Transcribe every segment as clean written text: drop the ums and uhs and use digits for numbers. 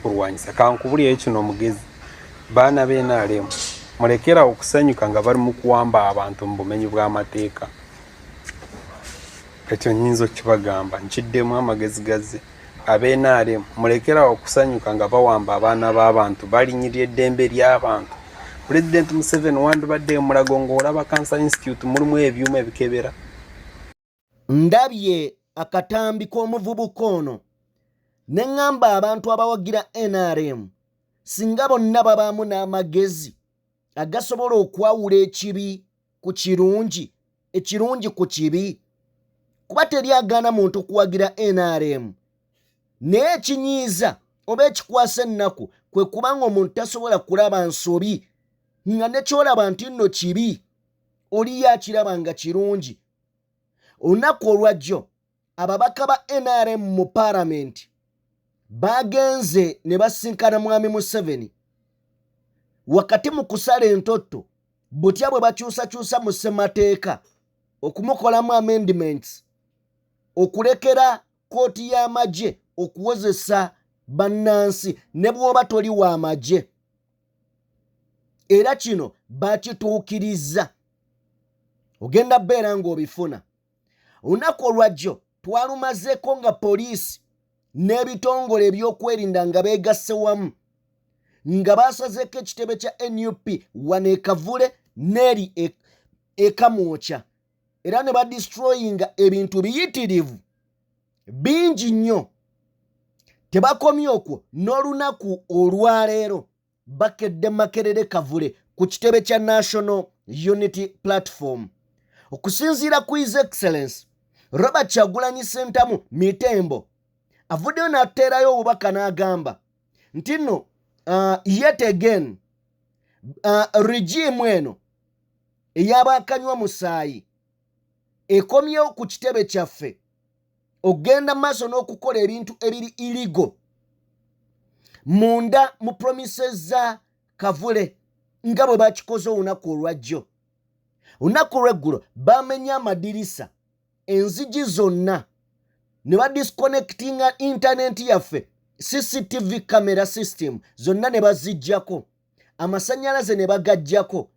Kulwanyisa kankubulireyo kino omugezi. Baana ba NRM, mulekerawo okusanyuka nga bali mu kuwamba abantu mu bumenyi bw'amateeka. Ekyo nyinza okukibagamba, nkiddemu amagezi gazze. Aba NRM, mulekerawo okusanyuka nga bawamba abaana b'abantu, balinyirira eddembe ly'abantu. Pulezidenti Museveni, wandibadde Mulago ng'olaba Cancer Institute mulimu ebyuma ebikebera. Ndabye akatambi k'omuvubuka ono ne ŋŋamba abantu abawagira NRM singa bonna babaamu n'amagezi agasobola okwawula ekibi ku kirungi, ekirungi ku kibi, kuba teri agaana muntu kuwagira NRM, naye ekinyiiza oba ekikwasa ennaku kwe kubanga omuntu tasobola kulaba nsobi, nga ne ky'olaba nti nno kibi oli ye akiraba nga kirungi. Olunaku olwajjo ababaka ba NRM mu paalamenti bagenze ne basinkana Mwami Museveni wakati mu kusala entotto butya bwe bakyusakyusa mu ssemateeka okumukolamu amendments okulekera kkooti y'amagye okuwozesa bannansi ne bw'oba toli w'amagye, era kino bakituukirizza. Ogenda beera ng'obifuna. Olunaku olwajjo twalumazeeko nga poliisi n'ebitongole ebyokwerinda nga beegasse wamu nga basazeeko ekitebe kya NUP wano e Kavule n'eri e Kamwokya, era ne badestroyinga ebintu biyitirivu bingi nnyo. Tebakomye okwo, n'olunaku olwaleero bakedde Makerere Kavule ku kitebe kya National Unity Platform. Okusinziira ku His Excellence Robert Kyagulanyi Ssentamu Mitembo, avuddeyo n'ateerayo obubaka n'agamba nti nno yet again regime eno ey'abakanywa musaayi ekomyewo ku kitebe kyaffe okugenda maaso n'okukola ebintu ebiri illegal munda mu premises za Kavule nga bwe bakikoze olunaku olwajjo. Olunaku olweggulo bamenye amadirisa, enzigi zonna, ne badisconnectinga intaneti yaffe, CCTV camera system zonna ne baziggyako, amasannyalaze ne bagaggyako,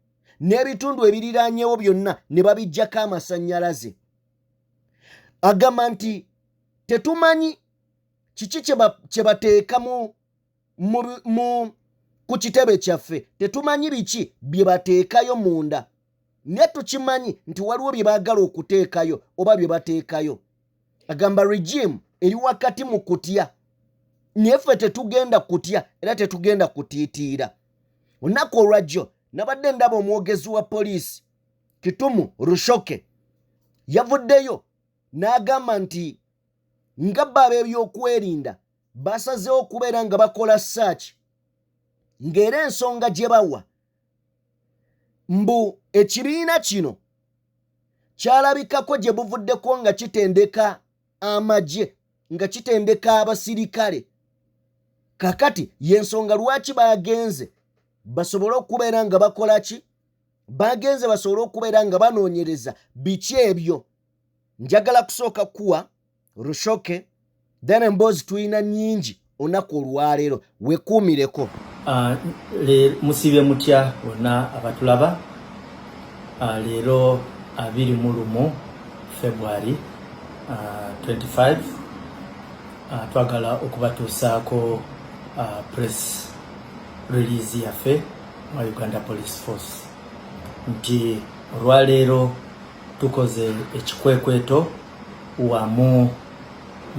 n'ebitundu ebiriranyewo byonna ne babiggyako amasannyalaze. Agamba nti tetumanyi kiki kye bateeka mu ku kitebe kyaffe, tetumanyi biki bye bateekayo munda, naye tukimanyi nti waliwo bye baagala okuteekayo oba bye bateekayo. Agamba regime eri wakati mu kutya, naye ffe tetugenda kutya era tetugenda kutiitiira. Olunaku olwajjo nabadde ndaba omwogezi wa poliisi Kitumu Rushoke yavuddeyo n'agamba nti nga bo ab'ebyokwerinda basazeewo okubeera nga bakola search, ng'era ensonga gye bawa mbu ekibiina kino kyalabikako gye buvuddeko nga kitendeka amagye, nga kitendeka abasirikale. Kakati y'ensonga lwaki bagenze basobole okubeera nga bakola ki, bagenze basobole okubeera nga banoonyereza biki ebyo. Njagala kusooka kuwa Rushoke, then emboozi tulina nnyingi olunaku olwaleero, wekuumireko. Musiibye mutya bonna abatulaba? Leero 21 February 25, twagala okubatuusaako press release yaffe mu Uganda Police Force nti olwaleero tukoze ekikwekweto wamu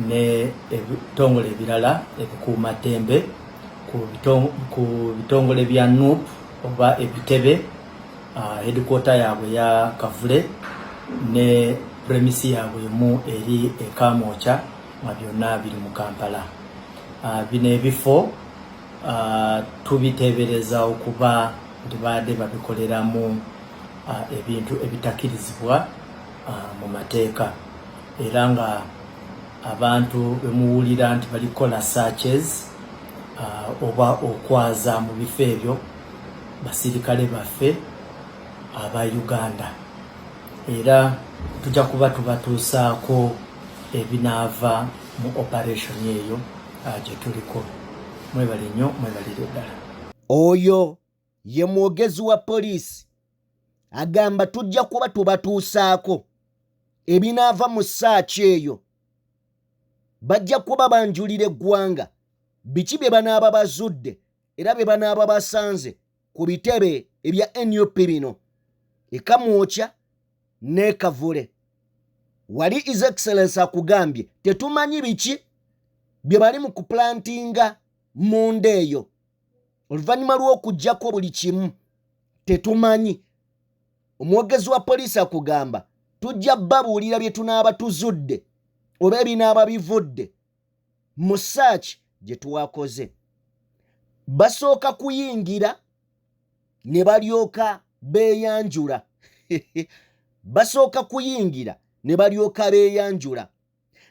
ne ebitongole ebirala ebikuumaddembe ku bitongole bya NUP oba ebitebe, headquarter yaabwe ya Kavule ne premise yaabwe emu eri e Kamwokya, nga byonna biri mu Kampala. Bino ebifo tubiteebereza okuba nti baadde babikoleramu ebintu ebitakkirizibwa mu mateeka, era nga abantu bemuwulira nti balikola searches oba okwaza mu bifo ebyo basirikale baffe aba Uganda, era tujja kuba tubatuusaako ebinaava mu operation eyo gye tuliko. Mwebale nnyo, mwebalire ddala. Oyo ye mwogezi wa poliisi agamba tujja kuba tubatuusaako ebinaava mu search eyo. Bajja kuba banjulira eggwanga biki bye banaaba bazudde era bye banaaba basanze ku bitebe ebya NUP bino ekamwokya n'ekavule. Wali His Excellence akugambye tetumanyi biki bye bali mu kuplantinga munda eyo oluvannyuma lw'okuggyako buli kimu, tetumanyi. Omwogezi wa poliisi akugamba tujja babuulira bye tunaaba tuzudde oba ebinaaba bivudde mu search gye twakoze. Basooka kuyingira ne balyoka beeyanjula, basooka kuyingira ne balyoka beeyanjula.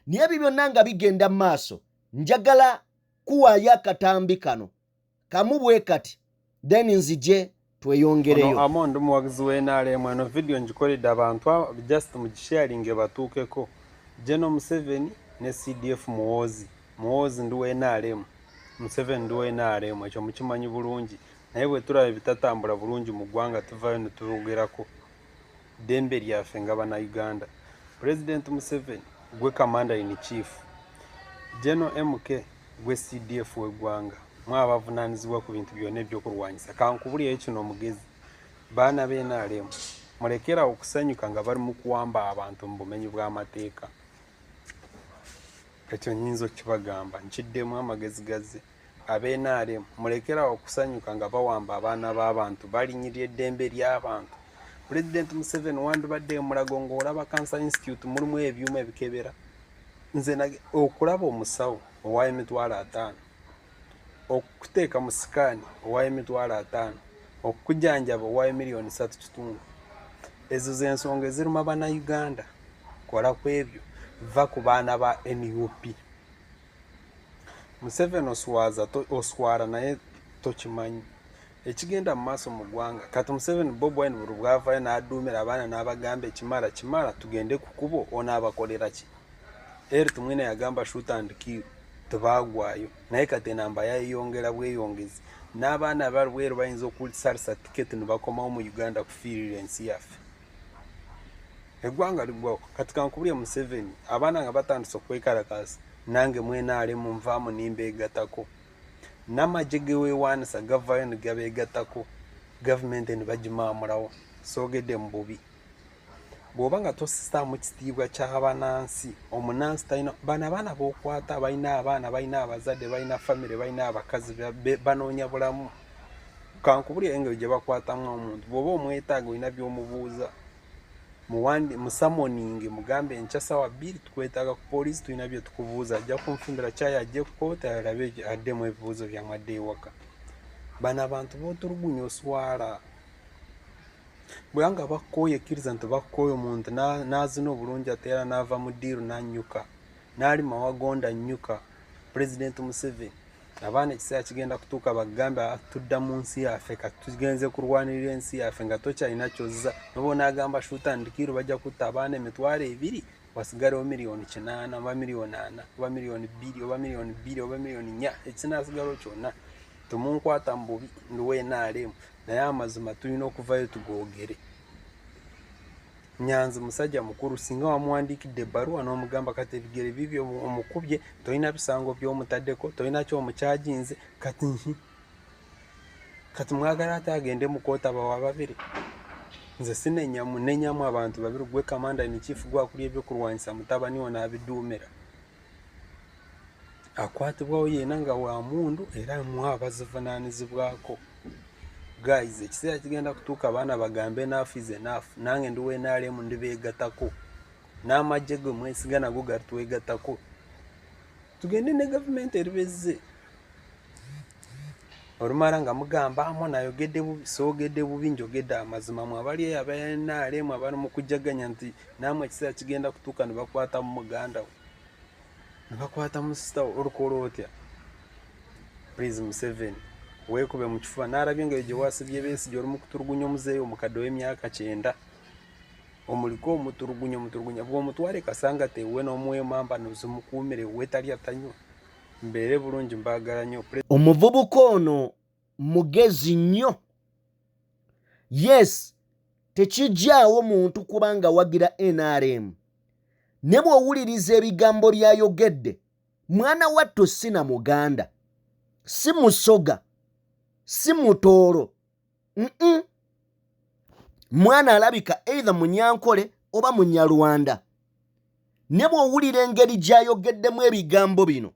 Naye ebyo byonna nga bigenda mu maaso, njagala kuwaayo akatambi kano kamu bwe kati, then nzije tweyongereyo. Ono amo ndi muwagizi w'NRM. Eno video ngikoledde abantu just mugisharinge batuukeko. General Museveni ne CDF Muhoozi. Muhoozi ndi wa NRM, Museveni ndi wa NRM, ekyo mukimanyi bulungi. Naye bwe tulaba ebitatambula bulungi mu ggwanga, tuvayo ne tubogerako ddembe lyaffe nga Bannayuganda. President Museveni, gwe commander in chief. General MK, gwe CDF w'eggwanga, mwe abavunaanyizibwa ku bintu byonna ebyokulwanyisa. Kankubulireyo kino omugezi, baana b'NRM, mulekerawo okusanyuka nga bali mu kuwamba abantu mu bumenyi bw'amateeka. Ekyo nnyinza okukibagamba, nkiddemu amagezi gazze. Ab'NRM, mulekerawo okusanyuka nga bawamba abaana b'abantu, balinyirira eddembe ly'abantu. Pulezidenti Museveni, wandibadde Mulago ng'olaba Cancer Institute mulimu ebyuma ebikebera. Nze okulaba omusawo owa 50,000, okukuteeka mu scan owa 50,000, okukujanjaba owa 3.5 miliyoni. Ezo z'ensonga eziruma Bannayuganda. Kola ku ebyo, va ku baana ba NUP. Museveni oswaza, oswala naye tokimanyi ekigenda mu maaso mu ggwanga kati. Museveni, Bobi Wine buli bwavayo n'aduumira abaana n'abagamba ekimala kimala, tugende ku kubo, onaabakolera ki? Eri Tumwine yagamba shoot and kill, tebaagwayo. Naye kati enamba yayeyongera bweyongezi, n'abaana abali bweru bayinza okusalisa tiketi ne bakomawo mu Uganda kufiirira ensi yaffe. Eggwanga liggwawo. Kati kankubulye Museveni, abaana nga batandise okwekalakaasa, nange mwenaalemu nvaamu nimbeegatako, n'amagye geweewaanisa gavaayo ne gabeegattako, gavumenti ne bagimaamulawo. Soogedde mu bubi. Bw'oba nga tosisaamu kitiibwa ky'abanansi, omunansi talina. Bano abaana b'okwata balina abaana, balina abazadde, balina famire, balina abakazi, banoonya bulamu. Kankubulire engeri gye bakwatamu omuntu. Bw'oba omwetaaga, olina by'omubuuza, muwandi musummoninge, mugambe enkya sawa 2 tukwetaaga ku poliisi, tulina bye tukubuuza. Ajja kunfumbira kyayi, ajje ku kooti, alabe addemu ebibuuzo byammwe, adde ewaka. Bano abantu b'otulugunya oswala. Bwanga bakkooye, ekkiriza nti bakkooye. Omuntu n'azina obulungi ate era n'ava mu ddiiru n'annyuka, n'alima wagonda nnyuka. Pulezidenti Museveni, abaana ekiseera kigenda kutuuka bagambe, "Ah, tudda mu nsi yaffe, kati tugenze kulwanirira ensi yaffe," nga tokyalina kyozza. Noba onaagamba shoot and kill, bajja kutta abaana 20,000, wasigalewo 8 miliyoni oba 40 miliyoni oba 2 miliyoni oba 2 miliyoni oba 4 miliyoni, ekinaasigalawo kyonna. Temunkwata mu bubi, ndiwo NRM, naye amazima tulina okuvayo tugoogere. Nyanzi musajja mukulu, singa wamuwandiikidde ebbaluwa n'omugamba kati ebigere bibyo omukubye, tolina bisango by'omutaddeko, tolina kyomukyajinze. Kati kati mwagala ate agende mu kooti abawa babiri. Nze sinenyamu, nenyamu abantu babiri. Gwe commander in chief, gwakulya ebyokulwanyisa, mutabani wo n'abiduumira, akwatibwawo yena nga wa mundu, era mu abazivunaanizibwako. Guys, ekiseera kigenda kutuuka abaana bagambe enough is enough. Nange ndi wenaalemu, ndibeegatako, n'amagye ge mwesiga nago gatwegatako, tugende ne gavumenti eribezze. Olumala nga mugamba amo nayogedde bubi, soogedde bubi, njogedde amazima. Mwe abali eyo aba NRM abali mu kujaganya nti nammwe ekiseera kigenda kutuuka ne bakwata mu muganda we, ne bakwata mu sita, olukola otya? Please Museveni, weekube mu kifuba. N'alabye engeri gye wasibye Besigye, oli mu kutulugunya omuzeeyi omukadde ow'emyaka 90, omuliko omutulugunya, omutulugunya. Bw'omutwale Kasanga tewe n'omuwa emamba nozimukuumire, we talya tanywa. Mbeere bulungi, mbaagala nnyo. Omuvubuka ono mugezi nnyo. Yes, tekijjaawo muntu kubanga wagira NRM, ne bw'owuliriza ebigambo by'ayogedde, mwana wattu si na Muganda, si Musoga, si Mutooro. Mwana alabika either Munyankole oba Munyarwanda. Ne bw'owulira engeri gy'ayogeddemu ebigambo bino,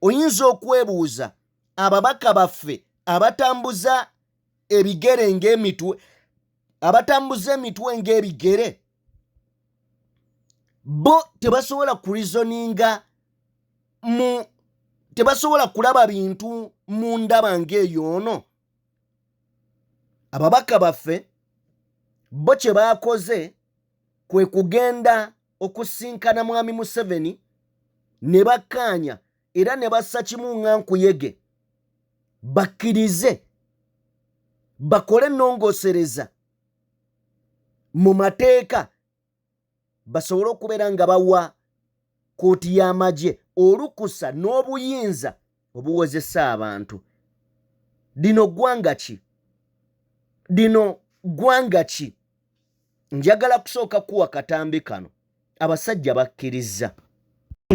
oyinza okwebuuza ababaka baffe abatambuza ebigere ng'emitwe, abatambuza emitwe ng'ebigere, bo tebasobola kureasoninga mu, tebasobola kulaba bintu mu ndaba ng'eyo. Ono ababaka baffe bo kye baakoze kwe kugenda okusinkana Mwami Museveni ne bakkaanya era ne bassa kimu nga nkuyege, bakkirize bakole ennongoosereza mu mateeka basobole okubeera nga bawa kooti y'amagye olukusa n'obuyinza obuwozesa abantu. Lino ggwanga ki? Lino ggwanga ki? Njagala kusooka kuwa katambi kano. Abasajja bakkiriza.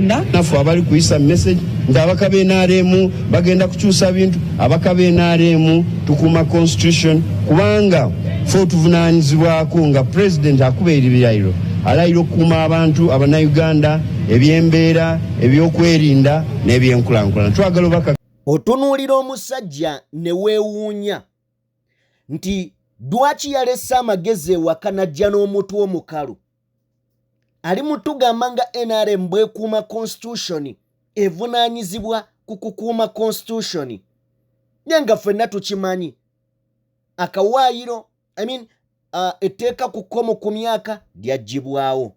Naffe abali kuyisa message nti abaka b'NRM bagenda kukyusa bintu. Abaka b'NRM tukuuma constitution, kubanga fe otuvunaanyizibwako nga president akuba ebirayiro, alayira okukuuma abantu Abannayuganda, ebyembeera, ebyokwerinda n'ebyenkulankulana. Twagala obaka Otunuulira omusajja ne weewuunya nti lwaki yalese amagezi ewaka n'ajja n'omutwe omukalu. Ali mutugamba nga NRM bwekuuma constitution, evunaanyizibwa ku kukuuma constitution, naye nga ffenna tukimanyi akawaayiro, I mean, etteeka ku kkomo ku myaka lyaggyibwawo,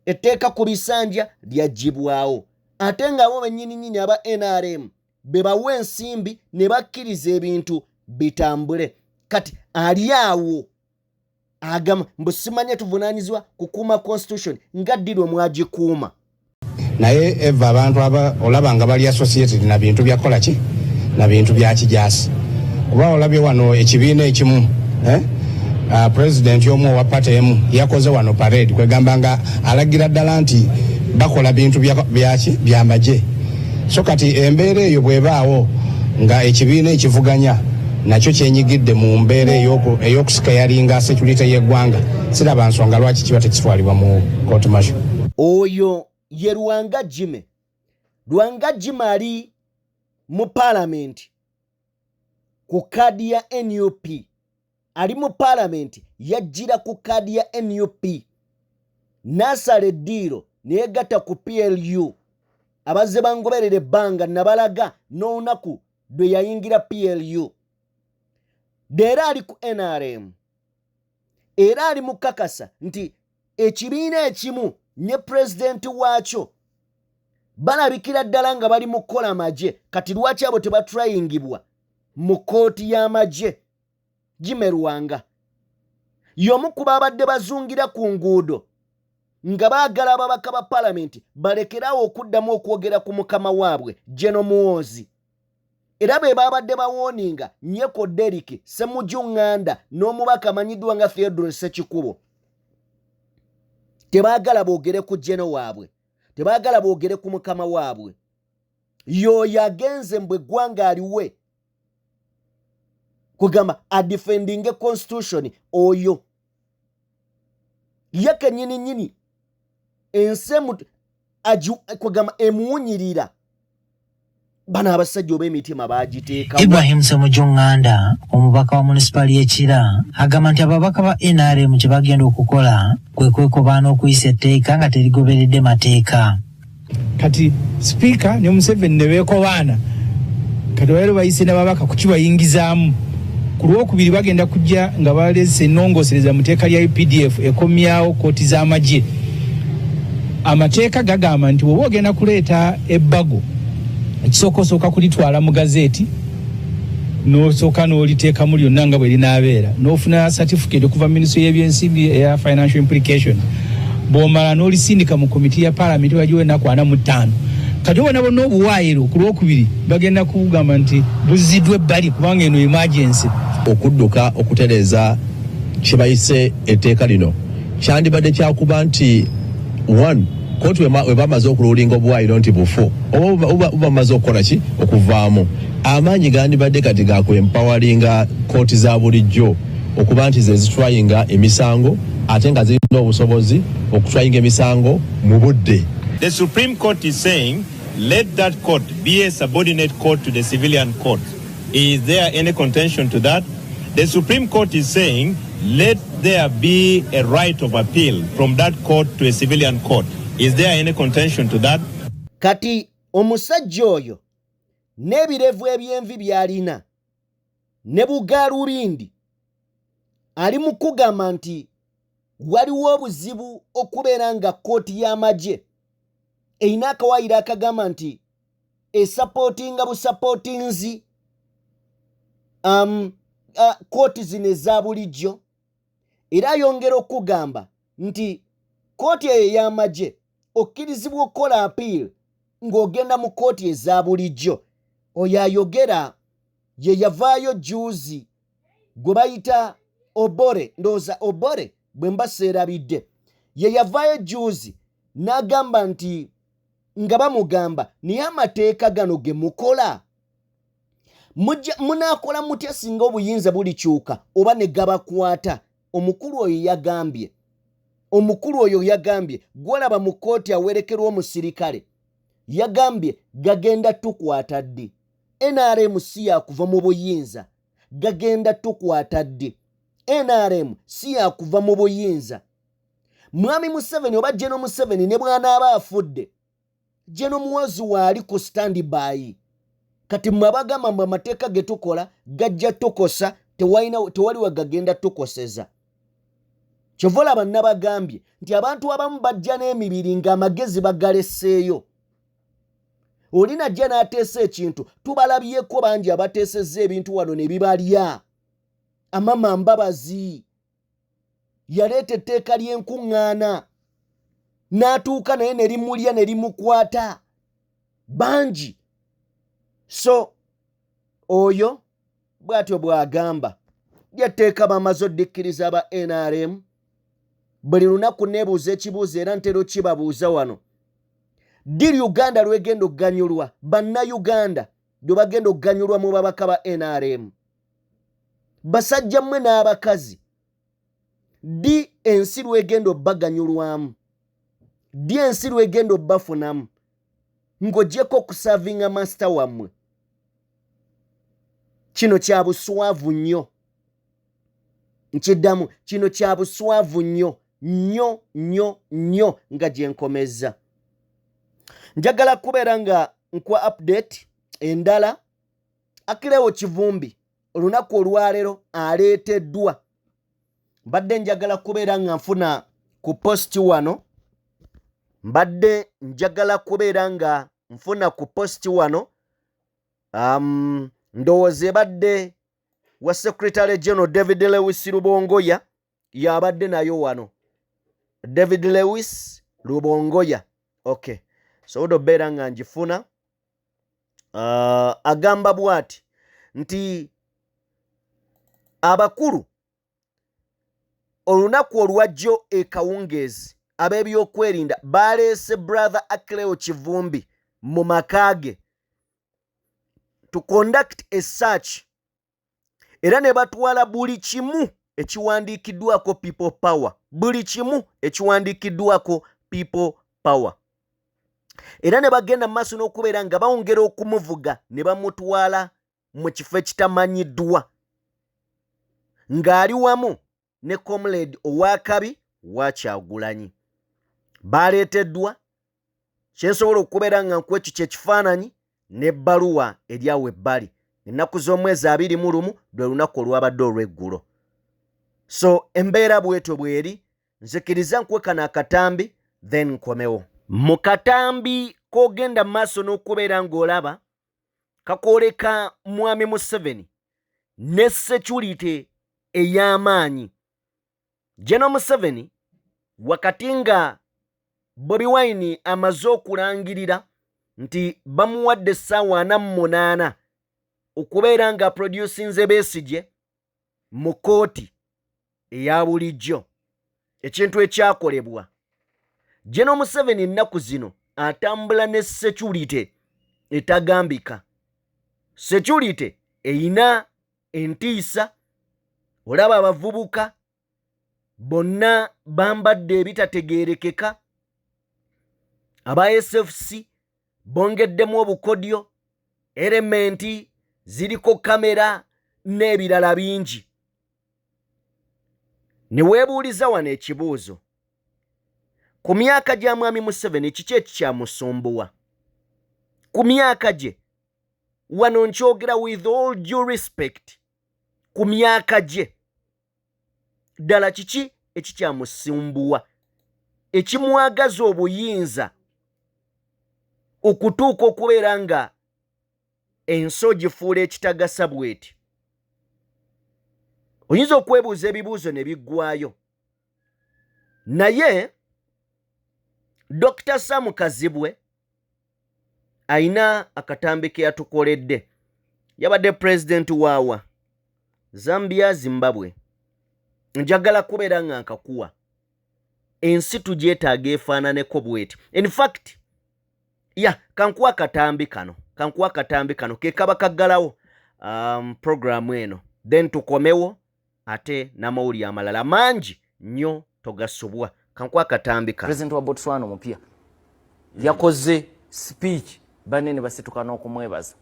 etteeka ku bisanja lyaggyibwawo, ate ng'abo bennyininyini aba NRM be bawa ensimbi ne bakkiriza ebintu bitambule. Kati ali awo agamba mbu simanya tuvunaanyizibwa kukuuma constitution, nga ddi lwe mwagikuuma? Naye eva abantu aba olaba nga bali associated na bintu byakola ki, na bintu bya kijasi, kuba olabye wano ekibiina ekimu, eh? President omu owa party emu yakoze wano parade, kwegamba nga alagira ddala nti bakola bintu byaki, byamagye. So kati embeera eyo bwebaawo nga ekibiina ekivuganya nakyo kyenyigidde mu mbeera ey'okuscaringa security y'eggwanga, siraba nsonga lwaki kiba tekitwalibwa mu court martial. Oyo ye Lwanga Jime. Lwanga Jime ali mu paalamenti ku kaadi ya NUP. Ali mu paalamenti, yajjira ku kaadi ya NUP, n'asala eddiiro neyegatta ku PLU. Abazze bangoberera ebbanga, nabalaga n'olunaku lwe yayingira PLU. Leero ali ku NRM era ali mu kakasa nti ekibiina ekimu ne pulezidenti waakyo balabikira ddala nga bali mu kukola magye. Kati lwaki abo tebatrayingibwa mu kkooti y'amagye? Gimerwanga y'omu ku baabadde bazungira ku nguudo nga baagala ababaka ba palamenti balekerawo okuddamu okwogera ku mukama waabwe Geno Muwoozi, era be baabadde bawarninga Nyeko Deriki Semuju Ŋŋanda n'omubaka amanyiddwa nga Theodore Sekikubo. Tebaagala boogere ku Geno waabwe, tebaagala boogere ku mukama waabwe. Y'oyo agenze mbwe eggwanga aliwe kugamba adefendinge constitution. Oyo ye kennyini nnyini ensi kugamba emuwunyirira. Bano abasajja oba emitima bagiteekawo? Ibrahim Semuju Nganda, omubaka wa munisipaali y'e Kira, agamba nti ababaka ba NRM kye bagenda okukola kwe kwekobaana okuyisa etteeka nga terigoberedde mateeka. Kati sipiika ne Museveni ne beekobaana, kati babeera bayise n'ababaka kukibayingizaamu. Ku Lwokubiri bagenda kujja nga baleese ennongoosereza mu tteeka lya UPDF ekomyawo kooti z'amagye. Amateeka gagamba nti bw'oba ogenda kuleeta ebbago, ekisooka osooka kulitwala mu gazeeti, n'osooka n'oliteekamu lyonna nga bwe linaabeera, n'ofuna certificate okuva mu minisitule y'ebyensimbi eya financial implication. Bw'omala n'olisindika mu komiti ya paalamenti, bagiwa ennaku 45. Kati obona bonna obuwaayiro ku lwokubiri bagenda kugamba nti buzziddwa ebbali kubanga eno emergency. Okudduka okutereeza kye bayise etteeka lino kyandibadde kyakuba nti one kooti we bamaze okuluulinga obuwaayiro nti bufu oba buba bumaze okukola ki okuvaamu, amaanyi gandibadde kati gakwempoweringa kooti za bulijjo okuba nti ze zitryinga emisango ate nga zirina obusobozi okutryinga emisango mu budde. The Supreme Court is saying, let that court be a subordinate court to the civilian court. Is there any contention to that? The Supreme Court is saying, let there be a right of appeal from that court to a civilian court. Is there any contention to that? Kati omusajja oyo n'ebirevu ebyenvi by'alina ne bugaalubindi ali mu kugamba nti waliwo obuzibu okubeera nga kkooti y'amagye erina akawaayiro akagamba nti esupportinga busupportinzi kooti zino eza bulijjo. Era ayongera okugamba nti kooti eyo ey'amagye okkirizibwa okukola appeal ng'ogenda mu kooti eza bulijjo. Oyo ayogera ye yavaayo juzi gwe bayita Obore, ndowooza Obore bwe mba seerabidde, ye yavaayo juzi n'agamba nti nga bamugamba naye amateeka gano ge mukola munaakola mutya singa obuyinza bulikyuka oba ne gabakwata? Omukulu oyo yagambye gwolaba mu kkooti awerekerwa omusirikale, yagambye gagenda tukwata ddi? NRM si yakuva mu buyinza. Gagenda tukwata ddi? NRM si yakuva mu buyinza. Mwami Museveni oba Geno Museveni ne bw'anaaba afudde, Geno Muwazi waali ku standby. Kati mmwe abagamba mbu amateeka ge tukola gajja tukosa, tewali we gagenda tukoseza. Kyova olaba nabagambye nti abantu abamu bajja n'emibiri ng'amagezi bagaleseeyo. Oli najja n'ateesa ekintu, tubalabyeko bangi abateesezza ebintu wano ne bibalya. Amama Mbabazi yaleeta etteeka ly'enkuŋŋaana n'atuuka naye ne limulya ne limukwata bangi. So oyo bw'atyo bw'agamba lyetteeka bamaze oddikkiriza aba NRM. Buli lunaku neebuuza ekibuuzo era ntera okibabuuza wano: ddi Uganda lwegenda okuganyulwa, Bannayuganda lwe bagenda okuganyulwa mu babaka ba NRM, basajja mmwe n'abakazi? Ddi ensi lwegenda obbaganyulwamu? Ddi ensi lwegenda obbafunamu ng'ogyeko okuservinga master wammwe? Kino kya buswavu nnyo, nkiddamu, kino kya buswavu nnyo nnyo nnyo nnyo. Nga gye nkomezza, njagala kubeera nga nkwa update endala. Akirewo Kivumbi olunaku olwaleero aleeteddwa. Mbadde njagala kubeera nga nfuna ku post wano, mbadde njagala kubeera nga nfuna ku post wano. Ndowooza ebadde wa Secretary General David Lewis Rubongoya yabadde nayo wano, David Lewis Rubongoya. Okay, sobodde obeera nga ngifuna. Agamba bw'ati nti abakulu olunaku olwajjo e Kawungeezi ab'ebyokwerinda baleese Brother Acleo Kivumbi mu maka ge to conduct a search, era ne batwala buli kimu ekiwandiikiddwako People Power, buli kimu ekiwandiikiddwako People Power, era ne bagenda mu maaso n'okubeera nga bawongera okumuvuga ne bamutwala mu kifo ekitamanyiddwa ng'ali wamu ne comrade owakabi wa Kyagulanyi. Baleeteddwa. Kyensobola okubeera nga nku ekyo kyekifaananyi n'ebbaluwa eryawo ebbali. Ennaku z'omwezi 21 lwe lunaku olwabadde olw'eggulo. So embeera bwetyo bweri. Nzikiriza nkwekana akatambi then nkomewo. Mu katambi k'ogenda mu maaso n'okubeera ng'olaba kakwoleka Mwami Museveni ne security ey'amaanyi, General Museveni, wakati nga Bobi Wine amaze okulangirira. nti bamuwadde essaawa 48 okubeera nga producinze Besigye mu kkooti eya bulijjo, ekintu ekyakolebwa. General Museveni ennaku zino atambula ne security etagambika, security eyina entiisa. Olaba abavubuka bonna bambadde ebitategeerekeka, aba SFC bongeddemu obukodyo, helmet ziriko kamera n'ebirala bingi. Ne weebuuliza wano ekibuuzo: ku myaka gya Mwami Museveni, kiki ekikyamusumbuwa ku myaka gye? Wano nkyogera with all due respect. Ku myaka gye, ddala kiki ekikyamusumbuwa, ekimwagaza obuyinza okutuuka okubeera nga ensi ogifuula ekitagasa bweti? Oyinza okwebuuza ebibuuzo ne biggwayo. Naye Dr Sam Kazibwe ayina akatambi ke yatukoledde. Yabadde pulezidenti waawa Zambia, Zimbabwe. Njagala kubeera nga nkakuwa. Ensi tugyetaaga efaananeko bweti. In fact, ya kankuwa akatambi kano, kankuwa akatambi kano ke kaba kaggalawo programu eno, then tukomewo ate n'amawulire amalala mangi nnyo. Togasubwa, kankuwa akatambi kano. President wa Botswana omupya yakoze speech, banene basituka n'okumwebaza,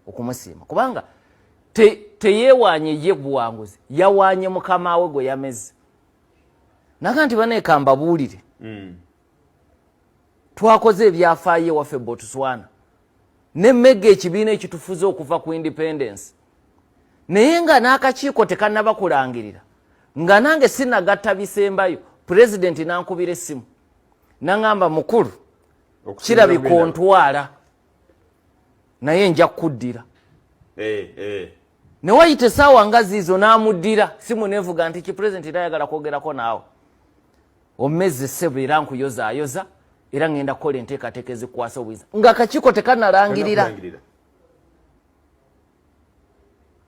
okumusiima, kubanga teyeewanye ye buwanguzi, yawaanye mukama we gwe yameze naga nti baneeka mbabuulire, twakoze ebyafaayo ewaffe Botswana ne mega ekibiina ekitufuze okuva ku independence, naye nga n'akakiiko tekannaba kulangirira, nga nange sinagatta bisembayo, pulezidenti nankubira essimu naŋŋamba, "Mukulu, kirabika ontwala, naye nja kukuddira." Ne wayita essaawa nga ziizo n'amuddira simu, nevuga nti ki, pulezidenti era ayagala kwogerako naawe. Omeze ssebo, era nkuyozaayoza, era ŋŋenda kukola enteekateeka ezikwasa obuyinza nga akakiiko tekanalangirira.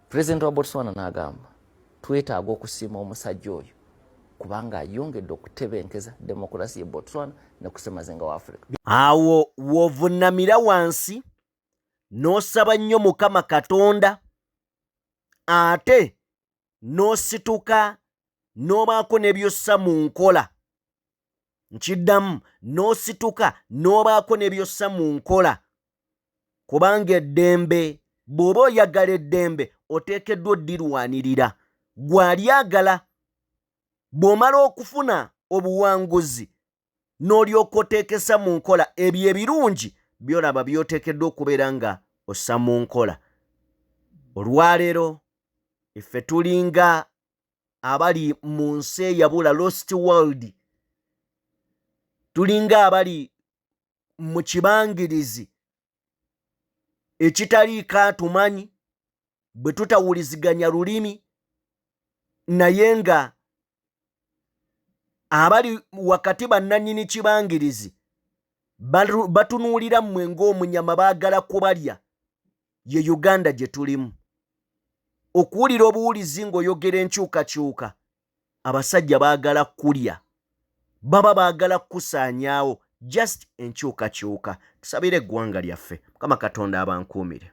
Pulezidenti wa Botswana n'agamba, "Twetaaga okusiima omusajja oyo kubanga ayongedde okutebenkeza demokurasi ye Botswana ne kusemazinga wa Africa." Awo w'ovunnamira wansi n'osaba nnyo Mukama Katonda, ate n'osituka n'obaako ne byossa mu nkola. Nkiddamu, n'osituka n'obaako ne byossa mu nkola, kubanga eddembe, bw'oba oyagala eddembe, oteekeddwa oddirwanirira gw'alyagala. Bw'omala okufuna obuwanguzi, n'olyoka oteekesa mu nkola ebyo ebirungi by'olaba by'oteekeddwa okubeera nga ossa mu nkola. Olwaleero ffe tulinga abali mu nsi eyabula, lost world. Tulinga abali mu kibangirizi ekitaliiko atumanyi, bwe tutawuliziganya lulimi, naye nga abali wakati bannannyini kibangirizi batunuulira mmwe ng'omunyama, baagala kubalya. Ye Uganda gye tulimu. Okuwulira obuwulizi ng'oyogera enkyukakyuka, abasajja baagala kulya, baba baagala kukusaanyaawo. Just enkyukakyuka. Tusabire eggwanga lyaffe. Mukama Katonda abankuumire.